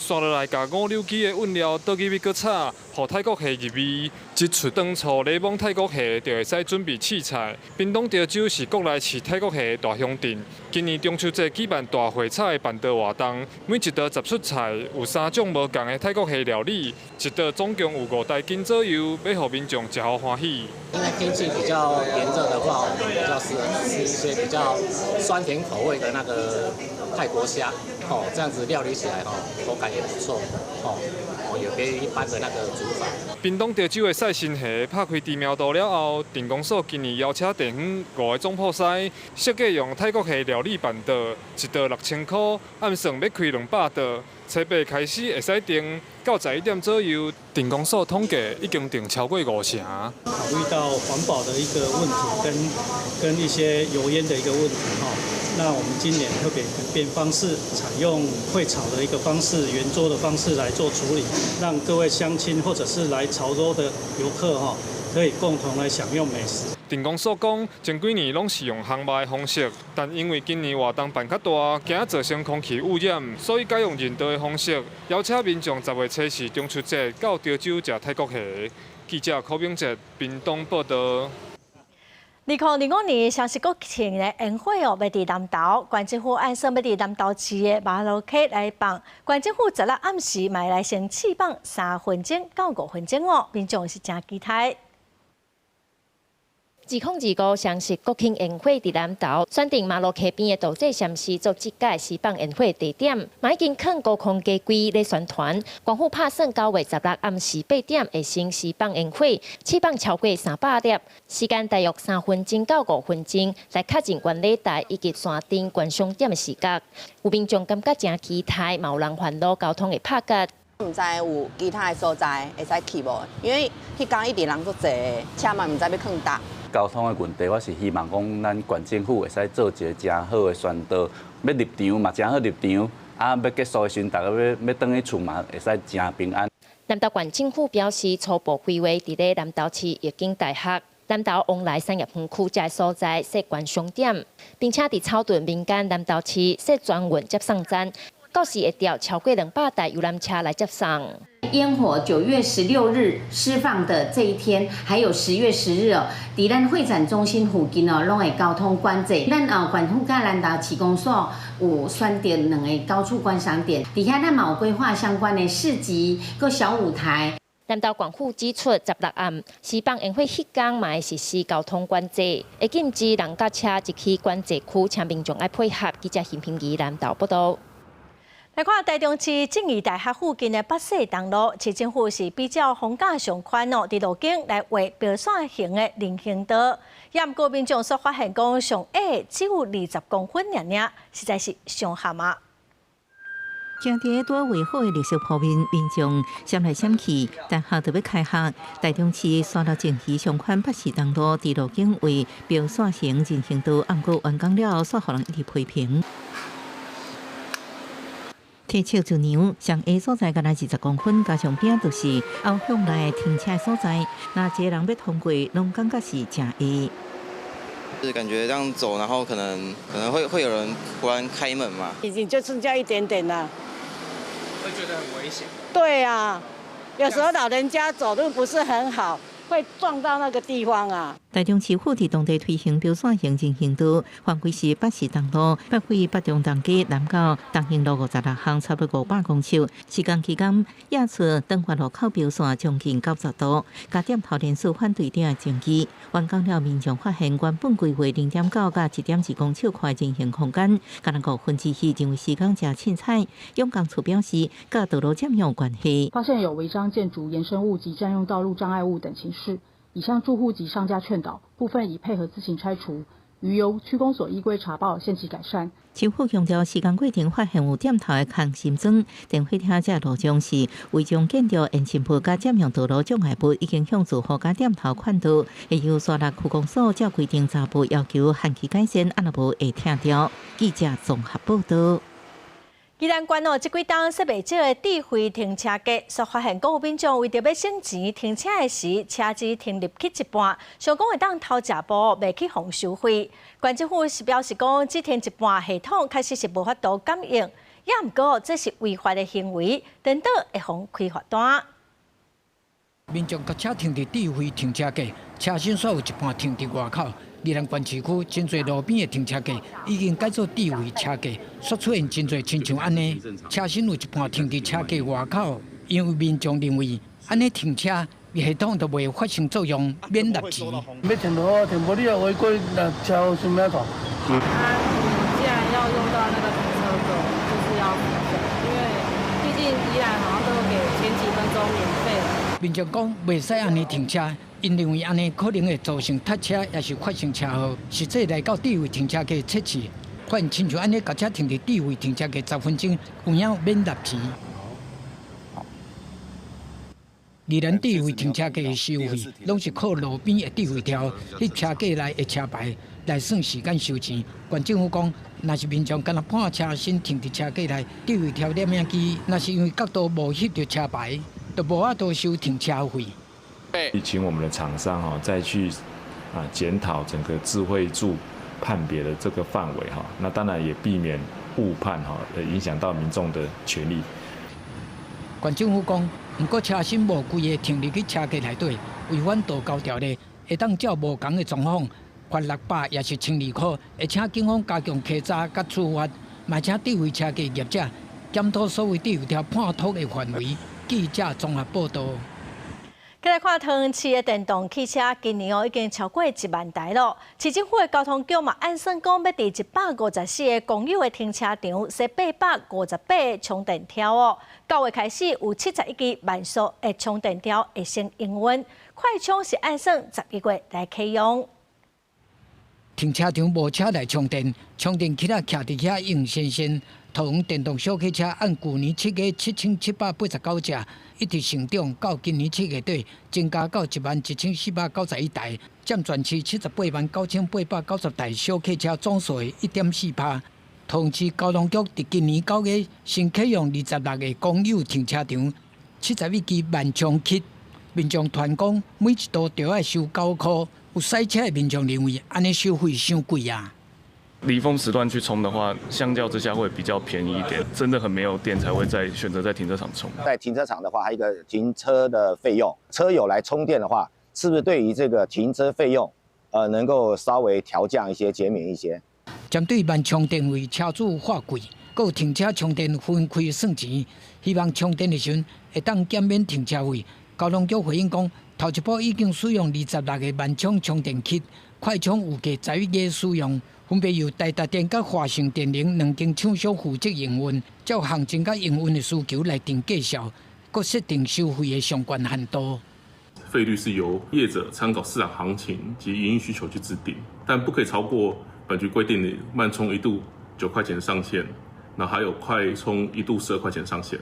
紲落來，共五柳枝的韻料倒入去閣炒，予泰國蝦入味。一出糖醋檸檬泰國蝦就會使準備試菜。屏東潮州是國內飼泰國蝦的大鄉鎮。今年中秋節舉辦大會炒的辦桌活動，每一桌十出菜，有三種無仝的泰國蝦料理，一桌總共有5公斤左右，欲予民眾食予歡喜。因為天氣比較炎熱的話，我們比較適合吃一些比較酸甜口味的那個泰國蝦，哦，這樣子料理起來哦，口感也不錯，哦，有別於一般的那個煮法。屏東潮州的賽新蝦拍開知名度了後，鎮公所今年邀請地方五个總鋪師設計用泰國蝦料理辦桌，一桌6000箍，按算欲開200桌，初八開始會使訂，到11點左右，鎮公所統計已經訂超過5成。考慮到環保的一個問題，跟一些油煙的一個問題，哈。那我們今年特別改變方式，採用會炒的一個方式，圓桌的方式來做處理，讓各位鄉親或者是來潮州的遊客哈，可以共同來享用美食。鎮公所講，前幾年攏是用烘肉的方式，但因為今年活動辦較大，驚造成空氣污染，所以改用人道的方式，邀請民眾10月初四中秋節到潮州食泰國蝦。記者柯明哲屏東報導。2025年雙十國慶的煙火哦，欲佇南投，縣政府按算欲佇南投市的麻蘆溪來放。縣政府十六暗時嘛來先試放3分鐘到5分鐘哦，民眾是誠期待。2025雙十國慶煙火佇南投選定馬路溪邊的道濟禪寺做這屆施放煙火地點，嘛已經囥高空機櫃咧宣傳。縣府拍算9月16暗時8點會先施放煙火，試放超過300粒，時間大約3分鐘到5分鐘，來確認觀禮台以及山頂觀賞點的視覺。有民眾感覺誠期待，嘛有人煩惱交通會拍結。毋知有其他的所在會使去無？因為彼工一直人足濟，車嘛毋知欲囥佗。交通的問題，我是希望講，咱縣政府會使做一個誠好的宣導，欲入場嘛誠好入場，啊，欲結束的時陣，大家欲欲轉去厝嘛會使誠平安。南投縣政府表示，初步規劃佇咧南投市逸景大學、南投旺來產業園區遮所在設觀賞點，並且佇草屯民間南投市設專運接送站，到時會調超過200台遊覽車來接送。煙火9月16日施放的這一天，還有10月10日哦，佇咱會展中心附近哦，攏會交通管制。咱哦，縣府佮南投市公所有選擇兩个高處觀賞點，佇遐咱嘛有規劃相關的市集、閣小舞台。南投縣府指出，16暗施放煙火彼工嘛會實施交通管制，會禁止人佮車入去管制區，請民眾愛配合。記者邢平儀南投報導。來看台中市正義大學附近的北勢東路，市政府是比照逢甲上寬哦，佇路肩來畫標線型的人行道。也毋過民眾所發現講，上矮只有20公分爾爾，實在是傷譀啊！行佇拄畫好的綠色鋪面，民眾閃來閃去，大學就欲開學。台中市沙鹿正義上寬北勢東路，佇路肩畫標線型人行道，毋過完工了後，煞予人一直批評。提尺就量，上矮所在敢若20公分，加上邊就是後向來停車所在，若一个人欲通過，攏感覺是誠矮。是感覺這樣走，然後可能會有人突然開門嘛。已經就剩下一點點啦。會覺得很危險。對啊，有時候老人家走路不是很好，會撞到那個地方啊。台中市府佇當地推行標線型人行道，範圍是北勢東路，北緯北中東街南到東興路56巷，差不多500公尺。施工期間，壓出東華路口標線將近90度，共店頭連續反對者的爭議。完工了，民眾發現原本規劃0.9到1.2公尺寬人行空間，敢若2/5，認為施工誠凊彩。用工處表示，佮道路佔用有關係。發現有違章建築、延伸物及佔用道路障礙物等情事。已向住戶及商家勸導，部分已配合自行拆除，餘由區公所依規查報，限期改善。市府強調，施工過程發現有店頭的空心磚，電火廳這路障是違章建築延伸物佮佔用道路障礙物，已經向住戶佮店頭勸導，會由沙鹿區公所照規定查報要求限期改善，啊若無會拆掉。記者綜合報導。宜蘭縣哦，這幾冬設袂少的智慧停車格，煞發現講有民眾為著欲省錢，停車的時車子停入去一半，想講會當偷食步，袂去予收費。縣政府是表示講，只停一半系統確實是無法度感應，也毋過這是違法的行為，顛倒會予開罰單。民眾共車停佇智慧停車格，車身煞有一半停佇外口。宜蘭縣市區真濟路邊的停車格已經改做智慧車格，煞出現真濟親像按呢，車身有一半停佇車格外口，因為民眾認為按呢停車系統就袂發生作用，免納錢。欲停就好停，無你若違規，那車想欲按怎？啊，你既然要用到那個停車格，就是要付費，因為畢竟宜蘭好像都給前幾分鐘免費。民眾講袂使按呢停車。𪜶認為按呢可能會造成塞車，抑是發生車禍。實際來到智慧停車格測試，發現親像按呢共車停佇智慧停車格10分鐘，有影免納錢。宜蘭智慧停車格的收費，攏是靠路邊的智慧條，翕車格內的車牌來算時間收錢。縣政府講，若是民眾干焦半車身停佇車格內，智慧條攝影機，若是因為角度無翕著車牌，就無法度收停車費。請我們的廠商哈，再去啊檢討整個智慧柱判別的這個範圍哈，那當然也避免誤判哈，影響到民眾的權利。縣政府講，毋過車身無規个停入去車格內底，違反道交條例，會當照無仝的狀況罰600，抑是1200塊，會請警方加強稽查佮處罰，嘛請智慧車格業者檢討所謂智慧條判讀的範圍。記者綜合報導。來看桃園市的電動汽車，今年哦已經超過1萬台囉。市政府的交通局嘛，按算講欲佇154個公有的停車場設858個充電柱哦。9月開始有71支慢速的充電柱會先營運，快充是按算11月來啟用。停車場無車來充電，充電器仔徛佇遐用仙仙。桃園電動小客車按舊年7月7789隻，一直成長到今年7月底，增加到1萬1491台，佔全市78萬9890台小客車總數的1.4%。桃園市交通局佇今年9月新啟用26個公有停車場，71支慢充器。民眾傳講每一度就愛收9箍，有賽車的民眾認為按呢收費傷貴啊。離峰時段去充的話，相較之下會比較便宜一點。真的很沒有電才會再選擇在停車場充。在停車場的話，還有一個停車的費用，車友來充電的話，是不是對於這個停車費用，能夠稍微調降一些、減免一些？針對慢充電位車主話貴，閣有停車充電分開算錢，希望充電的時陣會當減免停車費。交通局回應講，頭一波已經使用26個慢充充電器，快充預計11月使用。分別由台達電佮華盛電能兩間廠商負責營運，照行情佮營運的需求來定價數，閣設定收費的上懸限度。費率是由業者參考市場行情及營運需求去制定，但不可以超過本局規定的慢充一度9塊錢上限，那還有快充一度12塊錢上限。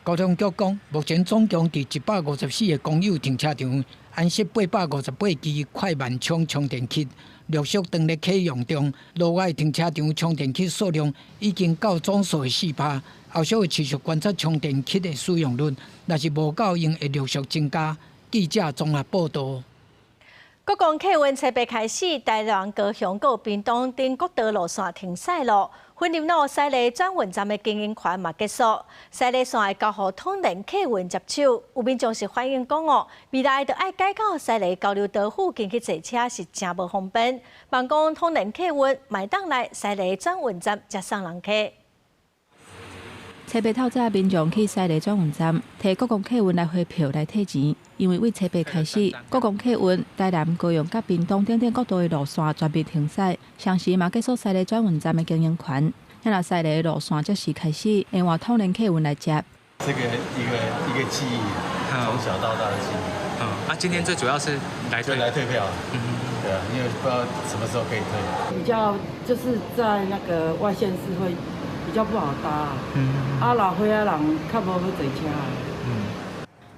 交通局講，目前總共佇154個公有停車場安設858支快慢充充電器，陸續當咧啟用中。路外停車場充電器數量已經到總數的4%，後續會持續觀察充電器的使用率，若是無夠用，會陸續增加。記者綜合報道。國光客運初八開始，台南、高雄、閣屏東等國道路線停駛囉。雲林路西麗轉運站的經營權嘛結束，西麗線會交予統聯客運接手。有民眾是反映講哦，未來著愛改到西麗交流道附近去坐車是誠無方便。望講統聯客運嘛會當來西麗轉運站接送人客。初八透早，民眾去西麗轉運站提國光客運來回票來退錢，因為對初八開始，國光客運台南、高雄佮屏東等等國道的路線全面停駛，同時嘛結束西麗轉運站的經營權。若西麗的路線這時開始，會換統聯客運來接。這個一個記憶，從小到大的記憶。嗯，啊，今天最主要是來退來退票。嗯，對啊，因為不知道什麼時候可以退。比較就是在那個外縣市會比較不好搭，啊老歲仔人較無欲坐車。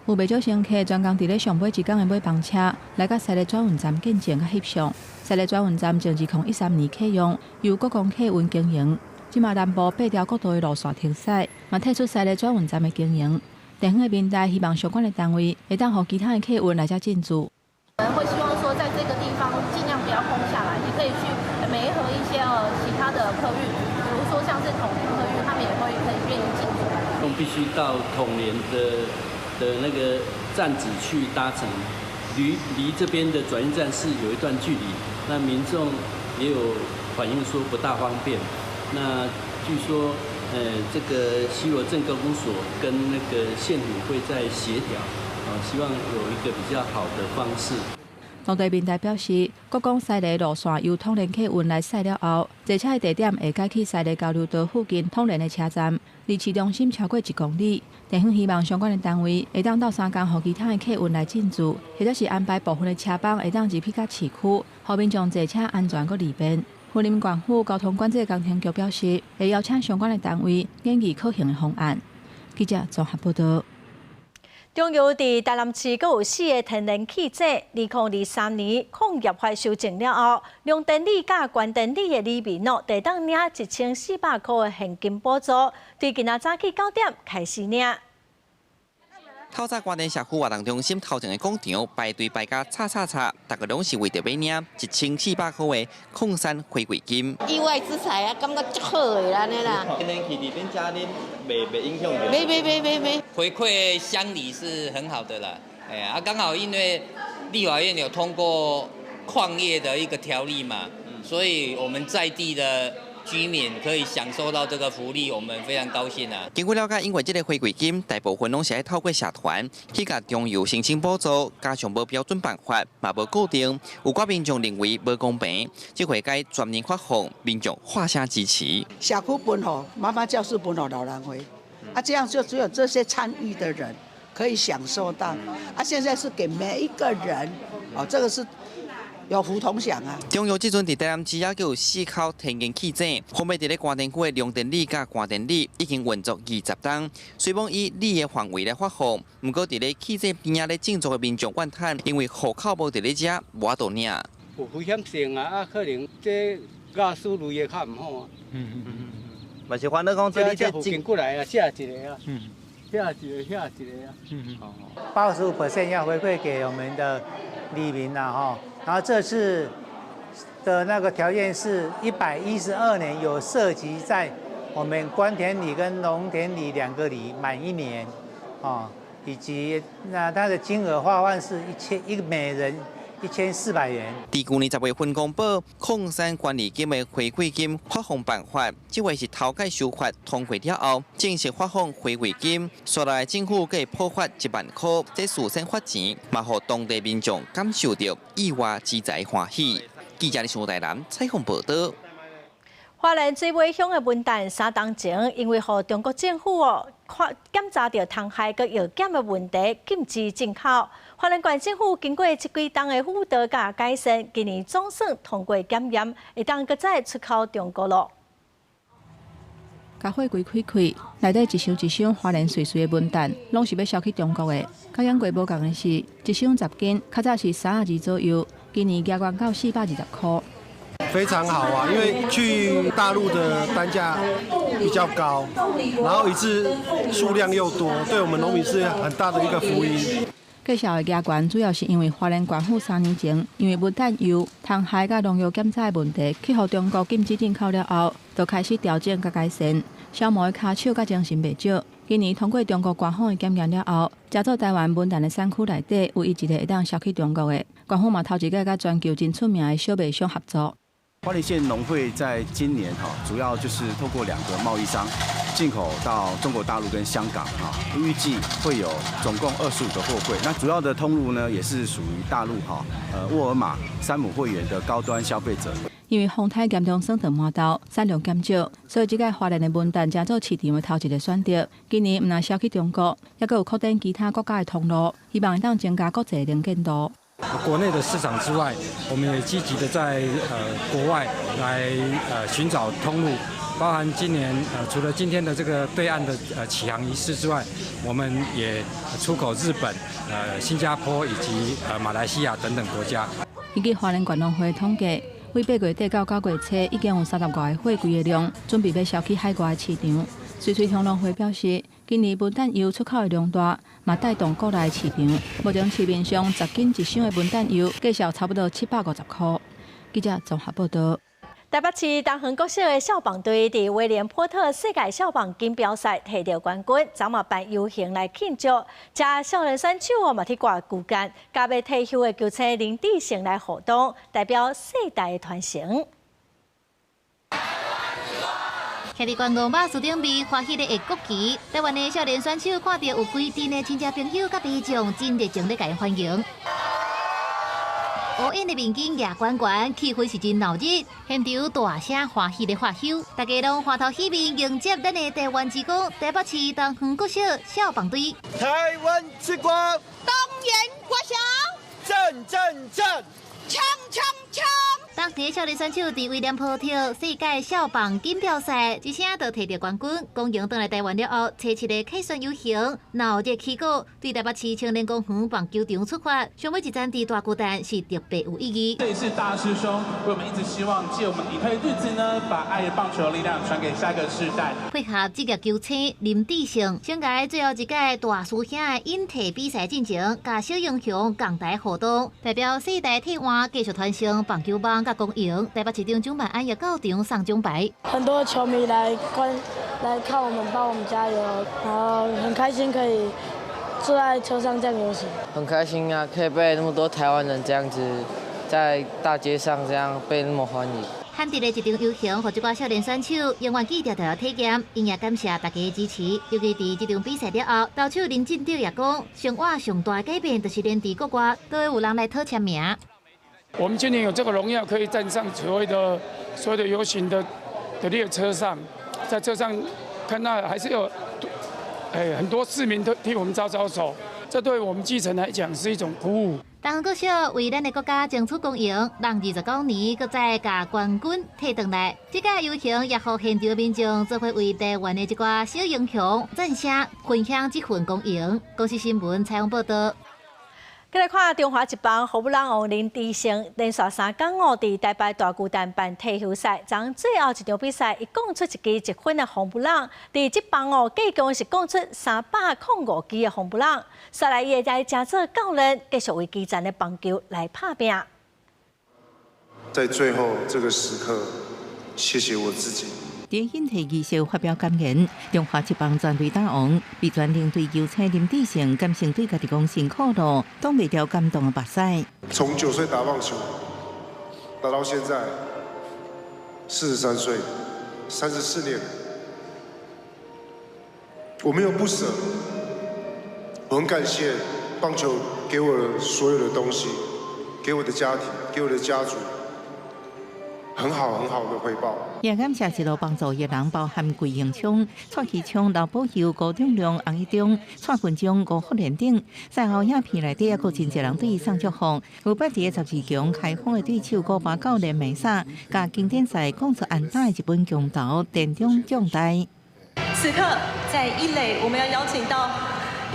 有袂少乘客專工佇咧上尾一工的尾班車來到西麗轉運站見證佮翕相。西麗轉運站自2013年啟用，由國光客運經營。這馬南部八條國道的路線停駛，嘛退出西麗轉運站的經營。地方的民代希望相關的單位會當予其他的客運來遮進駐。我們會希望說，在這個地方盡量不要空下來，也可以去媒合一些其他的客運，比如說像是統聯客運，他們也會可以願意進駐。我們必須到統聯的那個站址去搭乘，離這邊的轉運站是有一段距離，那民眾也有反映說不大方便。那據說，這個西螺鎮公所跟那個縣府會在協調，啊，希望有一個比較好的方式。當地民代表示，國光西麗路線由統聯客運來駛了後，坐車的地點會改去西麗交流道附近統聯的車站，離市中心超過1公里。地方希望相關的單位會當鬥相共，予其他的客運來進駐，或者是安排部分的車班會當入去到市區，予民眾坐車安全閣利便。雲林縣府交通管制工程局表示，會邀請相關的單位研議可行的方案。記者綜合報道。中油佇台南市閣有四个天然氣井，2023年礦業法修正了後，龍電里佮關電里的里民哦，會當領1400箍的現金補助，對今仔早起9點開始領。透早關電社區活動中心頭前的廣場排隊排甲吵吵吵，逐家攏是為著欲領1400箍的礦山回饋金。意外之財啊，感覺足好的按呢啦。天然氣佇恁遮恁袂袂影響著？袂袂袂袂袂。回饋鄉里是很好的啦，哎啊，剛好因為立法院有通過礦業的一個條例嘛，所以我們在地的居民可以享受到這個福利，我們非常高興啊。根據了解，因為這个回饋金大部分攏是愛透過社團去共中油申請補助，加上無標準辦法，嘛無固定，有寡民眾認為無公平，這回該全面發放，民眾喊聲支持。社區分予媽媽教室分予老人會，啊，這樣就只有這些參與的人可以享受到。啊，現在是給每一個人，哦，這個是有福同享啊！中油這陣佇台南市猶閣有四口天然氣井，分別佇咧官田區的龍田里佮官田里已經運作20冬。雖罔以里的範圍來發放，毋過佇咧氣井邊仔咧種作的民眾怨嘆，因為戶口無佇咧遮，無法度領。有危險性啊！啊，可能這瓦斯類的較毋好啊。嘛是煩惱講這這附近過來啊，寫一个啊。寫一个，寫一个啊。85% 要回饋給我們的里民啦，吼。然後這次的那個條件是112年有涉及在我們官田里跟農田里兩個里滿一年，哦，以及那它的金額發放是一千一每人1400元。佇舊年10月份公布礦山權利金的回饋金發放辦法，這回是頭擺修法通過了後，正式發放回饋金，紲來政府閣會補發1萬箍，這事先發錢，嘛予當地民眾感受著意外之財歡喜。記者李上台南採訪報導。花蓮水尾鄉的文旦3冬前，因為予中國政府哦檢查著蟲害佮藥檢的問題，禁止進口。花蓮縣政府經過這幾冬的輔導佮改善，今年總算通過檢驗，會當閣再出口中國囉。共貨櫃開開，內底一箱一箱花蓮媠媠的文旦，攏是欲銷去中國的。佮驗過無仝的是，一箱10斤，較早是32左右，今年加懸到420箍。非常好啊，因為去大陸的單價比較高，然後一次數量又多，對我們農民是很大的一個福音。價數會加懸，主要是因為花蓮縣府3年前因為文旦柚、蟲害佮農藥檢查的問題，去予中國禁止進口了後，就開始調整佮改善。小毛的跤手佮精神袂少。今年通過中國官方的檢驗了後，成做台灣文旦的產區內底唯一一个會當銷去中國的。縣府嘛頭一擺佮全球真出名的小麥商合作。花蓮縣農會在今年哈，主要就是透過兩個貿易商進口到中國大陸跟香港哈，預計會有總共25個貨櫃。那主要的通路呢，也是屬於大陸哈，沃爾瑪、山姆會員的高端消費者。因為風颱嚴重損斷饃豆，產量減少，所以這擺花蓮的文旦成做市場的頭一个選擇。今年毋但銷去中國，猶閣有擴展其他國家的通路，希望會當增加國際能見度。國內的市場之外，我們也積極的在國外來尋找通路，包含今年除了今天的這個對岸的啟航儀式之外，我們也出口日本、新加坡以及馬來西亞等等國家。根據花蓮縣農會統計，對8月底到9月初，已經有30外个貨櫃的量準備欲銷去海外的市場。媠媠鄉農會表示，今年文旦柚出口的量大，嘛帶動國內市場。目前市面上10斤一箱的文旦柚，價數差不多750箍。記者綜合報導。台北市東園國小的少棒隊佇威廉波特世界少棒錦標賽提著冠軍，昨嘛辦遊行來慶祝。遮少年選手嘛去掛旗桿，佮欲退休的球星林志勝來互動，代表世代的傳承。徛佇觀光巴士頂面，歡喜咧挹國旗。台灣的少年選手看著有規陣的親戚朋友佮民眾，真熱情咧共𪜶歡迎。烏煙的面巾舉懸懸，氣氛是真鬧熱，現場大聲歡喜咧喝溼，大家攏歡頭喜面迎接咱的台灣之光，台北市東園國小少棒隊。台灣之光，東園國小，讚讚讚，衝衝衝！當時少年選手佇威廉波特世界少棒錦標賽，一聲就提著冠軍，光榮轉來台灣了後，初七的凱旋遊行鬧熱起鼓，對台北市青年公園棒球場出發，上尾一站佇大巨蛋是特別有意義。這一次大師兄為我們一直希望借我們隱退日子呢，把愛的棒球力量傳給下一個世代。配合職業球星林志勝，生涯最後一屆大師兄的引退比賽進前，佮小英雄仝台互動，代表世代替換繼續傳承棒球夢。佮光榮，台北市長蔣萬安也到場送獎牌。很多球迷來觀來看我們，幫我們加油，然後很開心可以坐在車上這樣遊行。很開心啊，可以被那麼多台灣人這樣子在大街上這樣被那麼歡迎。罕得的一場遊行，予這寡少年選手永遠記著著體驗，𪜶也感謝大家的支持。尤其佇這場比賽了後，投手林進德也講，生活上大改變就是連佇國外都會有人來討簽名。我們今年有這個榮耀，可以站上所謂的遊行的列車上，在車上看到還是有，很多市民都替我們招招手，這對我們基層來講是一種鼓舞。東方國小為咱的國家爭取光榮，人29年，閣再共冠軍提轉來。這屆遊行也予現場民眾做伙為台灣的一寡小英雄讚聲，分享這份光榮。公視新聞採訪報導。再來看中華職棒紅不讓王林智勝連續3工哦，佇台北大巨蛋辦退休賽，昨最後一場比賽，伊摃出一支一分的紅不讓，佇這棒哦，計共是摃出305支的紅不讓。煞來伊會來成做教練，繼續為基層的棒球來拍拚。在最後這個時刻，謝謝我自己。佇引退儀式發表感言，中華職棒全壘打王，被全領隊邀請林智勝，感性對家己講辛苦了，擋袂牢感動的目屎。從9歲打棒球，打到現在43歲，34年，我沒有不捨，我很感謝棒球給我的所有的東西，給我的家庭，給我的家族。很好很好的回報。也感謝一路幫助的人，包含桂榮昌、蔡其昌、劉寶佑、高中亮、洪一中、蔡文忠、吳福連等。賽後影片內底也閣真濟人對伊送祝福。有捌佇12強開放的對手古巴教練梅薩，共經典賽講出安打的日本強投田中將大。此刻在一壘，我們要邀請到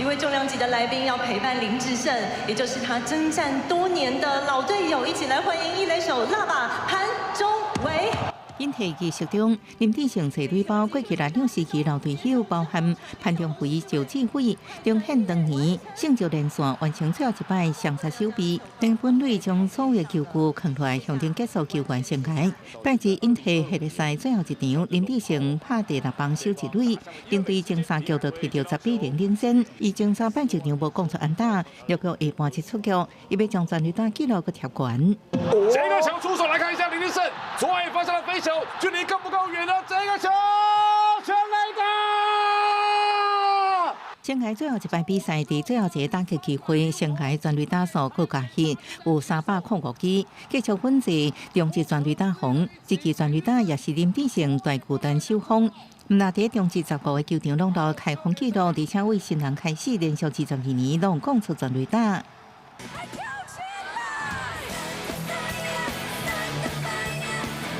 一位重量級的來賓，要陪伴林智勝，也就是他征戰多年的老隊友，一起來歡迎一壘手辣把潘中偉。引退儀式中，林智勝揣壘包過去來兩時期老隊友，包含潘中輝、趙志偉、張憲當年勝就連線完成最後一擺雙殺守備，並本壘將所有的球具囥落來，象徵結束球員生涯。拜二引退系列賽最後一場，林智勝拍第六棒守一壘，領隊前三局就提著10-0領先，伊前三擺一場無講出安打，六局下半一出局，伊欲將全壘打紀錄閣貼懸。這個球出手來看一下林智勝，左外方向的飛球，距離夠不夠遠呢？這個球全壘打！生涯最後一擺比賽，佇最後一個打擊機會，生涯全壘打數閣加起有305支，繼續穩坐中職全壘打王。這支全塁打也是林智勝大巨蛋首轟。毋但佇中職15個球場攏留開封紀錄，而且為新人開始連續22年攏講出全壘打。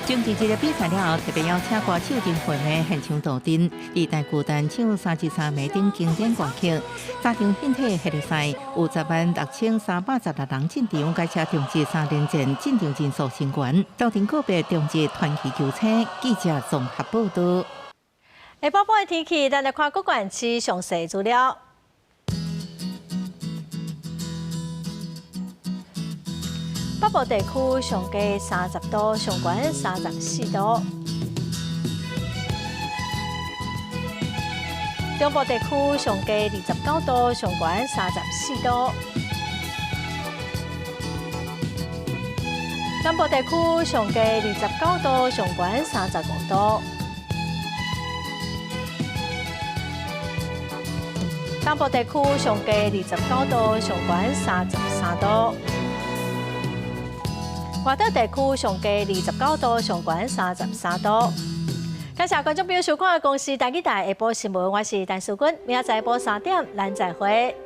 中職這個比賽了後，特別邀請歌手陳慧玫現場助陣，佇大巨蛋唱33暝等經典歌曲。三場引退系列賽有106,316人進場，改寫中職三連戰進場人數新高，鬥陣告別中職傳奇球星。記者綜合報導。下晡晡的天氣，咱來看各縣市詳細資料。北部地區上低30度，上懸34度；中部地區上低29度，上懸34度；南部地區上低29度，上懸35度；東部地區上低29度，上懸33度。外島地區上低29度，上懸33度。感謝觀眾朋友收看《公視台語台下晡新聞》，我是陳淑君，明仔載下晡3點，咱再會。